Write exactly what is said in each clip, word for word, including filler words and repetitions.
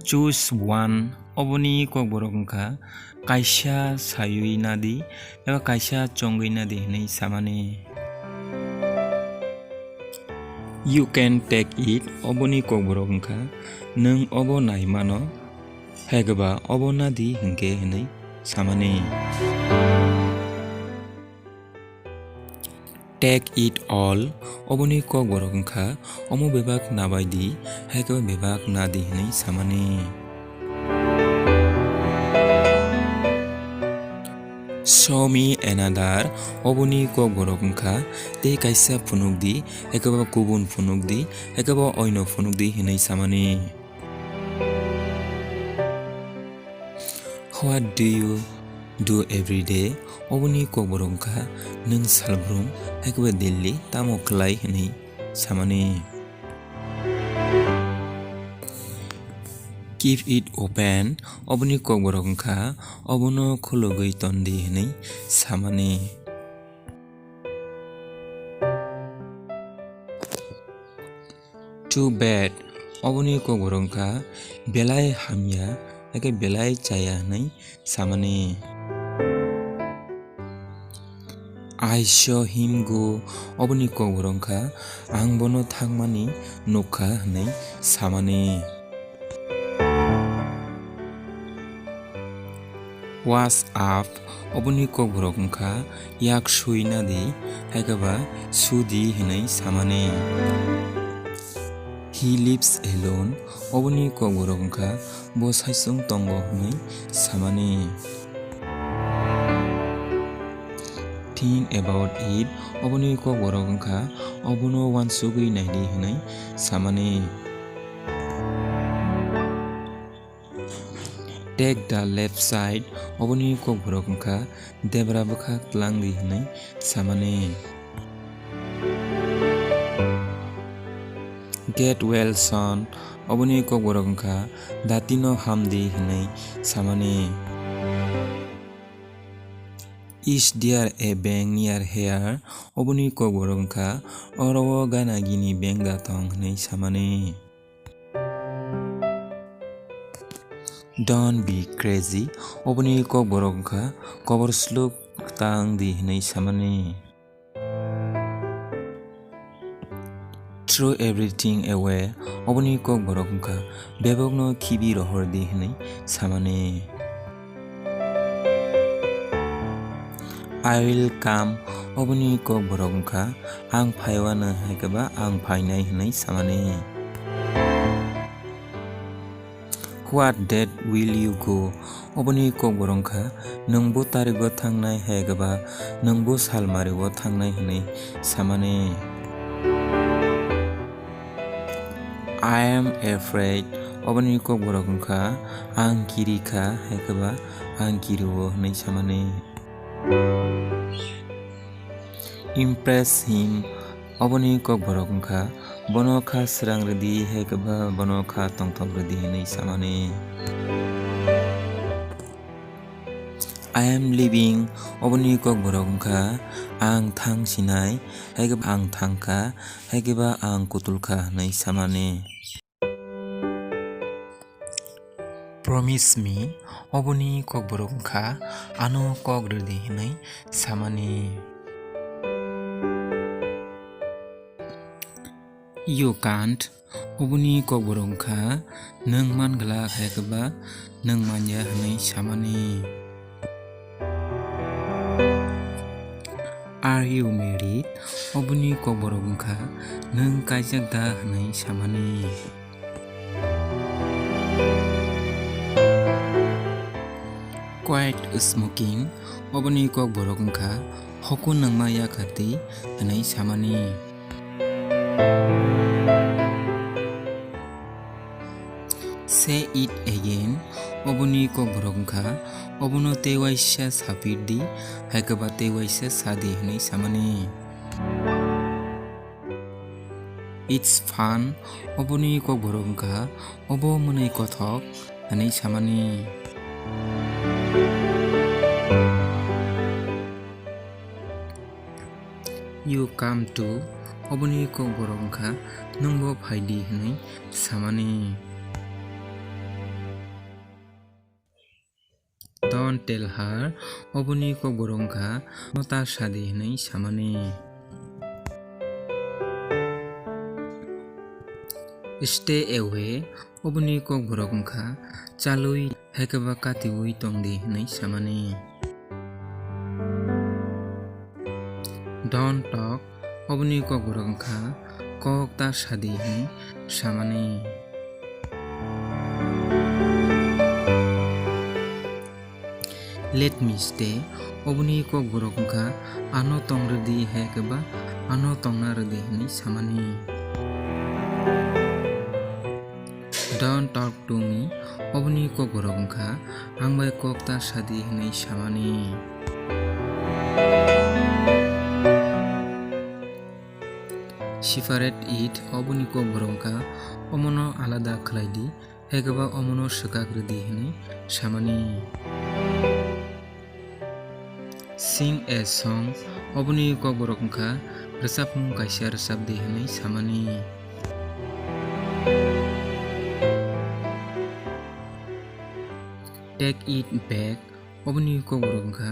Choose one, oboni kokborok wngkha kaisa saywi nadi eba kaisa chongwi nadi hwnwi samani. You can take it, oboni kokborok wngkha nwng obo nai mano, haikhe ba obo nadi hinkhe hwnwi samani. Take it all, oboni kokborok wngkha omo bebak nabai di, haikhe ba bebak nadi hwnwi samani. Show me another, oboni kokborok wngkha tei kaisa phunuk di, haikhe ba kubun phunuk di, haikhe ba oino phunuk di hwnwi samani. What do you do every day? Oboni kokborok wngkha nwng salbrum haikhe ba daily tamo khlai hwnwi samani. Keep it open, oboni kokborok wngkha obono khulugwi tondi hwnwi samani. Too bad, oboni kokborok wngkha belai hamya, haikhe belai chaya hwnwi samani. I saw him go, oboni kokborok wngkha ang bono thangmani nukha hwnwi samani. Wash up, oboni kokborok wngkha yak sui nadi, haikhe ba sudi hwnwi samani. He lives alone, oboni kokborok wngkha bo saichung tongo hwnwi samani. Think about it, oboni kokborok wngkha obono uansugwi naidi hwnwi samani. Take the left side, oboni kokborok wngkha debra bwkha twlangdi hwnwi samani. Get well soon, oboni kokborok wngkha datino hamdi hwnwi samani. Is there a bank near here? Oboni kokborok wngkha oro o gana gini bank da tong hwnwi samani. Don't be crazy, oboni kokborok wngkha kobor sluk ta wngdi hwnwi samani. Throw everything away, oboni kokborok wngkha bebokno khibi rohordi hwnwi samani. I will come, oboni kokborok wngkha ang phaiwano haikhe ba ang phainai hwnwi samani. What date will you go? Oboni kokborok wngkha nwng bo tarigo thangnai haikhe ba nwng bo salmario thangnai hwnwi samani. I am afraid, oboni kokborok wngkha ang kirikha haikhe ba ang kirio hwnwi samani. Impress him, oboni kokborok wngkha bono kha srang rwdi haikhe ba bono kha tongthok rwdi hwnwi samani. I am leaving, oboni kokborok wngkha ang thang sinai haikhe ba ang thangkha haikhe ba ang kutulkha hwnwi samani. Promise me, oboni kokborok wngkha ano kok rwdi hwnwi samani. You can't, oboni kokborok wngkha nwng man glak haikhe ba nwng manya hwnwi samani. Are you married? Oboni kokborok wngkha nwng kaijak da hwnwi samani. Quit smoking, oboni kokborok wngkha hokun nangma yakardi hwnwi samani. Say it again, oboni kokborok wngkha obono tei waisa sapirdi, haikhe ba tei waisa sadi hwnwi samani. It's fun, oboni kokborok wngkha obo mwnwi kothok hwnwi samani. You come too, oboni kokborok wngkha nwngbo phaidi hwnwi samani. Tell her, oboni kokborok wngkha, ano ta sadi hwnwi samani. Stay away, oboni kokborok wngkha, chalwi haikhe ba katiwi tongdi hwnwi samani. Don't talk, oboni kokborok wngkha, kok ta sadi hwnwi samani. Let me stay, oboni kokborok wngkha, ano tong rwdi haikhe ba ano tongna rwdi hwnwi samani. Don't talk to me, oboni kokborok wngkha, ang bai kok ta sadi hwnwi samani. Separate it, oboni kokborok wngkha, omono alada khlaidi, haikhe ba omono swkak rwdi hwnwi samani. Sing a song, oboni kokborok wngkha, rwchapmung kaisa rwchapdi hwnwi samani. Take it back, oboni kokborok wngkha,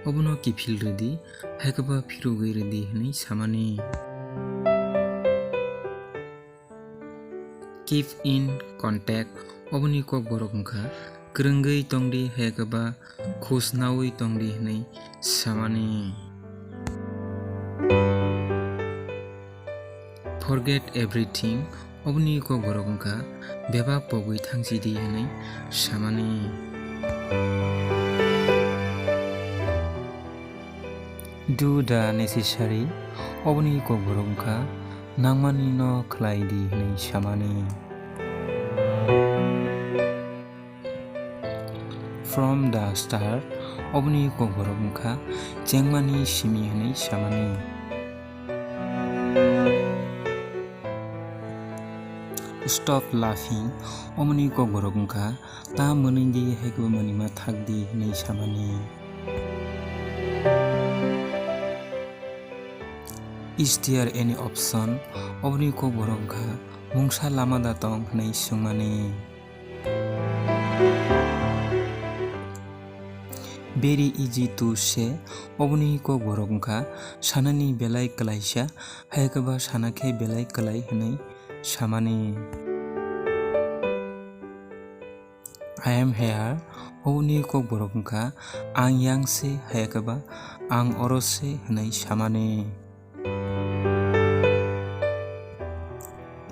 obono kiphil rwdi, haikhe ba phirogwi rwdi hwnwi samani. Keep in contact, oboni kokborok wngkha, kwrwngwi tongdi haikhe ba khus naui tongdi hwnwi samani. Forget everything, oboni kokborok wngkha, bebak pogwi thangsidi hwnwi samani. Do the necessary, oboni kokborok wngkha, nangmani no khlai di hwnwi samani. From the start, oboni kokborok wngkha, chengmani simi hwnwi samani. Stop laughing, oboni kokborok wngkha, ta mwnwidi haikhe ba mwnwima thakdi hwnwi samani. Is there any option? Oboni kokborok wngkha, mungsa lama da tong hwnwi swngmani. Very easy to say, oboni kokborok wngkha, sanani belai kwlaisa, haikhe ba sana khe belai kwlai hwnwi samani. I am here, oboni kokborok wngkha, ang yang se, haikhe ba ang oro se hwnwi samani.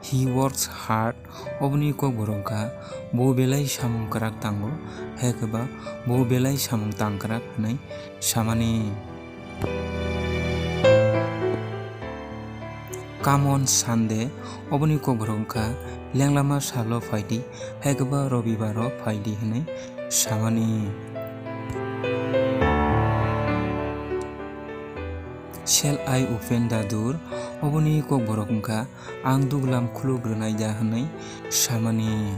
He works hard, oboni kokborok wngkha, bo belai samung kwrak tango, haikhe ba bo belai samung tang kwrak hwnwi samani. Come on Sunday, oboni kokborok wngkha, lenglama salo phaidi, haikhe ba robibaro phaidi hwnwi samani. Shall I open the door? Oboni kokborok wngkha, ang duglam khuluk rwnai da hwnwi samani.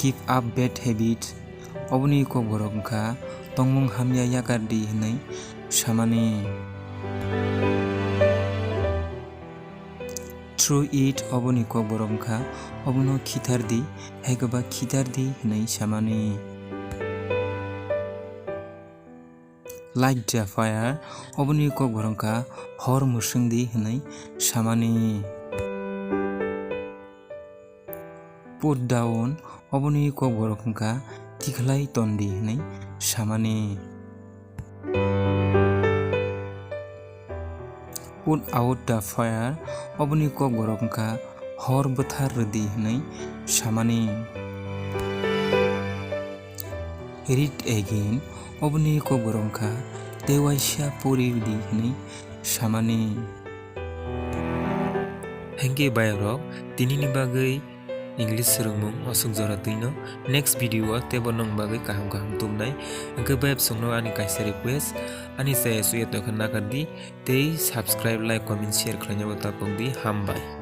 Give up bad habits, oboni kokborok wngkha, tongmung hamya yakar di hwnwi samani. Throw it, oboni kokborok wngkha, obono khithar di, haikhe ba khithar di hwnwi samani. Light the fire, oboni kokborok wngkha, hor mwswng di hwnwi samani. Put down, oboni kokborok wngkha, tikhlai ton di hwnwi samani. Put out the fire, oboni kokborok wngkha, hor bwthar rwdi hwnwi samani. Read again, oboni kokborok wngkha, tei waisa pori di hwnwi samani. Hengke bayarok, tinini bagwi English swrwngmung aswk jora twino. Next video o teibo nwng bagwi kaham kaham tubunai. Hwnkhe bayapsongno ani kaisa request, ani chaya suya tongkha nakardi, tei subscribe, like, comment, share khlaina bo tapokdi. Hambai.